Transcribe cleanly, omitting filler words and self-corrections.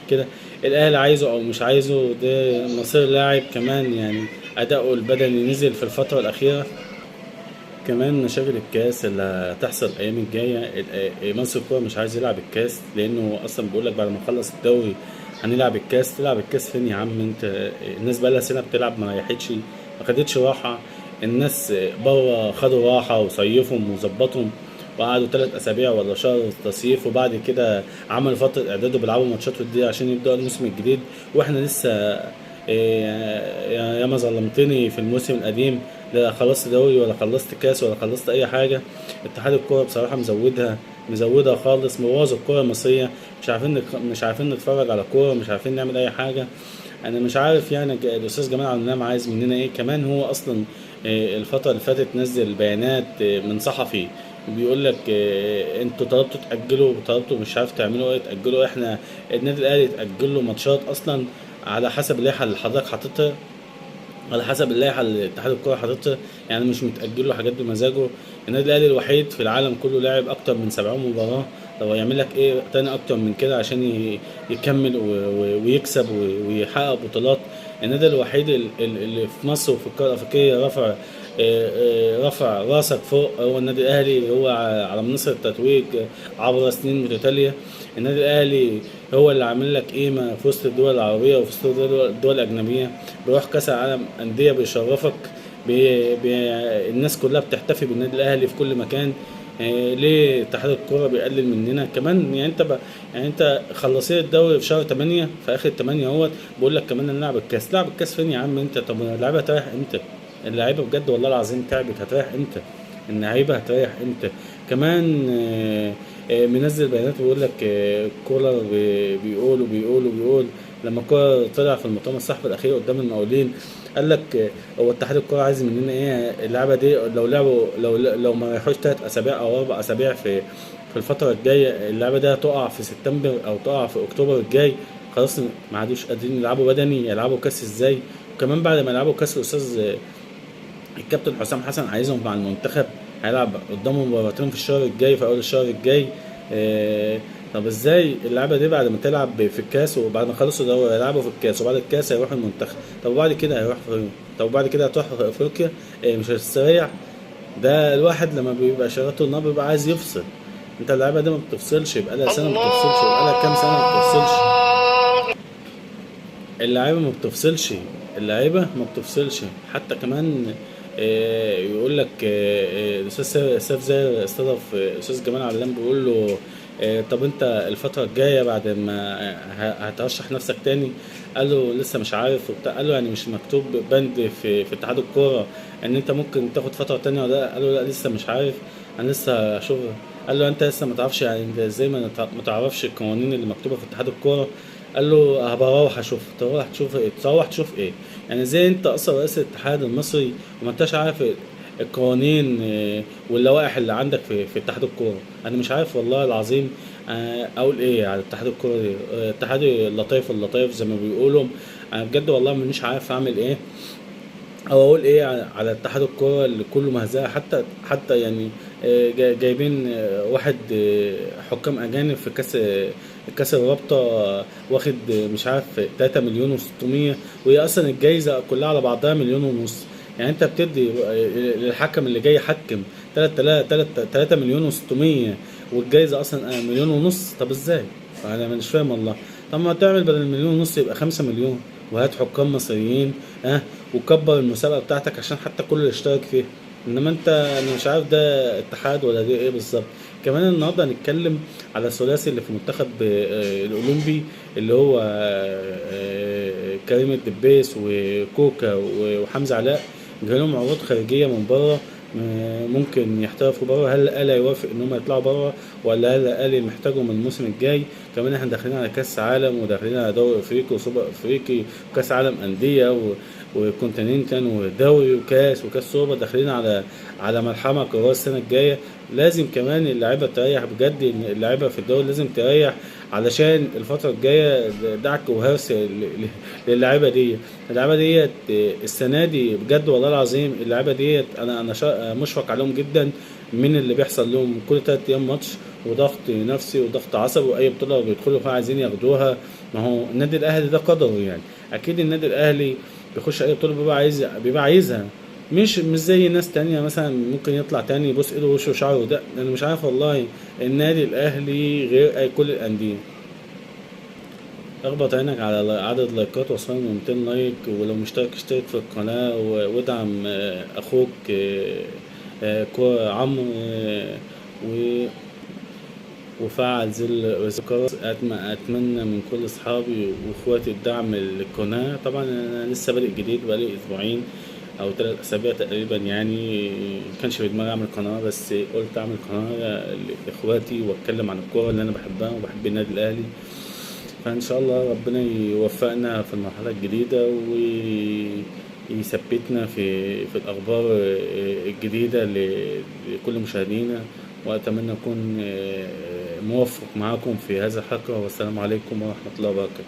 كده. الاهلي عايزه او مش عايزه، ده مصير لاعب. كمان يعني اداؤه البدني نزل في الفترة الاخيرة. كمان مشاكل الكاس اللي هتحصل الايام الجاية، مصر الكورة مش عايز يلعب الكاس، لانه اصلا بيقول لك بعد ما نخلص الدوري هنلعب الكاس. تلعب الكاس فين يا عم انت؟ الناس بقى لها سنة بتلعب، ما ريحتش، ما خدتش راحة. الناس بره خدوا راحة وصيفهم وظبطهم وقعدوا 3 اسابيع ولا شهر تصيف، وبعد كده عملوا فترة اعداد وبيلعبوا ماتشات وديه عشان يبداوا الموسم الجديد. واحنا لسه يا ما ظلمتني في الموسم القديم، لا خلصت دوري ولا خلصت كاس ولا خلصت اي حاجة. اتحاد الكورة بصراحة مزودها خالص، مبوظ الكورة المصرية. مش عارفين نتفرج على كورة، مش عارفين نعمل اي حاجة. انا مش عارف يعني الاستاذ جمال عبد المنعم عايز مننا ايه. كمان هو اصلا الفترة اللي فاتت نزل بيانات من صحفي بيقول لك انتوا طلبتوا تاجلوا، طلبتوا مش عارف تعملوا ايه، تاجلوا. احنا النادي الاهلي تاجل له ماتشات اصلا على حسب اللائحة اللي حضرتك حاططها، على حسب اللائحة اللي اتحاد الكورة حاططها، يعني مش متاجل له حاجات بمزاجه. النادي الاهلي الوحيد في العالم كله لاعب اكتر من 70 مباراة، طب هيعمل لك ايه تاني اكتر من كده عشان يكمل ويكسب ويحقق بطولات؟ النادي الوحيد اللي في مصر وفي القارة الافريقية رفع راسك فوق هو النادي الاهلي، هو على منصة التتويج عبر سنين متتالية. النادي الاهلي هو اللي عامل لك قيمة في وسط الدول العربية وفي وسط الدول الاجنبية، بيروح كاس العالم اندية بيشرفك، الناس كلها بتحتفي بالنادي الاهلي في كل مكان. ليه اتحاد الكورة بيقلل مننا كمان؟ يعني انت يعني انت خلصت الدوري في شهر 8، في اخر 8 اهوت، بيقول لك كمان نلعب الكاس. لعب الكاس فين يا عم انت؟ طب اللعيبة هتريح امتى؟ اللعيبة بجد والله العظيم تعبت، هتريح امتى؟ اللعيبة هتريح امتى؟ كمان منزل بيانات بيقول لك كولر بيقول وبيقول وبيقول. لما كولر طلع في المؤتمر الصحفي الاخير قدام المقاولين قال لك هو اتحاد الكورة عايز مننا ايه؟ اللعبة دي لو لعبوا، لو ما ريحوش 3 اسابيع او 4 اسابيع في الفترة الجاية، اللعبة دي هتقع في سبتمبر او تقع في اكتوبر الجاي. خلاص ما عادوش قادرين يلعبوا بدني، يلعبوا كاس ازاي؟ وكمان بعد ما يلعبوا كاس الاستاذ الكابتن حسام حسن عايزهم مع المنتخب، هيلعب قدامهم مباراتين في الشهر الجاي، في اول الشهر الجاي. طب ازاي اللعبة دي بعد ما تلعب في الكاس وبعد ما خلصوا الدوري هيلعبوا في الكاس، وبعد الكاس هيروحوا المنتخب، طب وبعد كده هيروح فين؟ طب وبعد كده هتروح في افريقيا؟ مش هتستريح؟ ده الواحد لما بيبقى شغال طول النهار بيبقى عايز يفصل. انت اللعبة دي ما بتفصلش، يبقى لها سنة ما بتفصلش، يبقى لها كام سنة ما بتفصلش. اللعيبة ما بتفصلش، اللعيبة ما بتفصلش. حتى كمان يقول لك الاستاذ سيف زاهر استضاف الاستاذ جمال علام، بيقول له طب انت الفترة الجاية بعد ما هترشح نفسك تاني؟ قال له لسه مش عارف وبتاع. قال له يعني مش مكتوب بند في اتحاد الكورة ان انت ممكن تاخد فترة تانية ولا لا؟ قال له لا لسه مش عارف، انا لسه اشوف. قال له انت لسه ما تعرفش، يعني انت ازاي ما تعرفش القوانين اللي مكتوبة في اتحاد الكورة؟ قال له هبقى اروح اشوف. تروح تشوف ايه؟ تروح تشوف ايه؟ يعني ازاي انت اصلا رئيس الاتحاد المصري وما انتش عارف القوانين واللوائح اللي عندك في اتحاد الكورة؟ انا مش عارف والله العظيم اقول ايه على اتحاد الكورة دي. اتحاد اللطيف اللطيف زي ما بيقولوا. انا بجد والله مش عارف اعمل ايه او اقول ايه على اتحاد الكورة اللي كله مهزله. حتى جايبين واحد حكام اجانب في كاس الرابطة، واخد مش عارف تلاتة مليون وستمية، وهي اصلا الجايزة كلها على بعضها مليون ونص. يعني انت بتدي للحكم اللي جاي يحكم تلاتة مليون وستمية، والجايزه اصلا مليون ونص. طب ازاي؟ انا مش فاهم والله. طب ما تعمل بدل مليون ونص يبقى 5 مليون، وهات حكام مصريين، وكبر المسابقة بتاعتك عشان حتى كله يشترك فيها. انما انت انا مش عارف ده اتحاد ولا ده ايه بالظبط. كمان النهارده هنتكلم على الثلاثي اللي في منتخب الاولمبي اللي هو كريم الدبيس وكوكا وحمزة علاء. جالهم عروض خارجية من بره، ممكن يحترفوا بره. هل الاهلي هيوافق ان هم يطلعوا بره، ولا هل الاهلي محتاجهم الموسم الجاي؟ كمان احنا داخلين على كاس عالم، وداخلين على دوري افريقي وسوبر افريقي وكاس عالم اندية وكونتيننتال ودوري وكاس سوبر. داخلين على ملحمة قرار السنة الجاية. لازم كمان اللعيبة تريح بجد، اللعيبة في الدوري لازم تريح علشان الفترة الجاية دعك وهرس للعيبة دي. اللعيبة ديت السنة دي بجد والله العظيم اللعيبة ديت انا مشفق عليهم جدا من اللي بيحصل لهم. كل 3 ايام ماتش، وضغط نفسي وضغط عصبي، واي بطوله بيدخلوا فيها عايزين ياخدوها. ما هو النادي الاهلي ده قدره يعني، اكيد النادي الاهلي بيخش اي بطوله بيبقى عايزها، مش زي ناس تانية مثلا ممكن يطلع تاني يبص ايده ووشه وشعره وده. انا مش عارف والله، النادي الاهلي غير اي كل الاندية. اخبط عينك على عدد لايكات، وصلنا ل 200 like، ولو مشترك اشترك في القناة وادعم اخوك عمرو، وفعل زر الجرس. اتمنى من كل اصحابي واخواتي الدعم للقناة. طبعا انا لسه بادئ جديد، بقالي اسبوعين او 3 اسابيع تقريبا، ما كانش في دماغي اعمل قناة، بس قلت اعمل قناة لاخواتي واتكلم عن الكورة اللي انا بحبها وبحب النادي الاهلي. فان شاء الله ربنا يوفقنا في المرحلة الجديدة ويثبتنا في الاخبار الجديدة لكل مشاهدينا، واتمنى اكون موفق معاكم في هذا الحلقة، والسلام عليكم ورحمة الله وبركاته.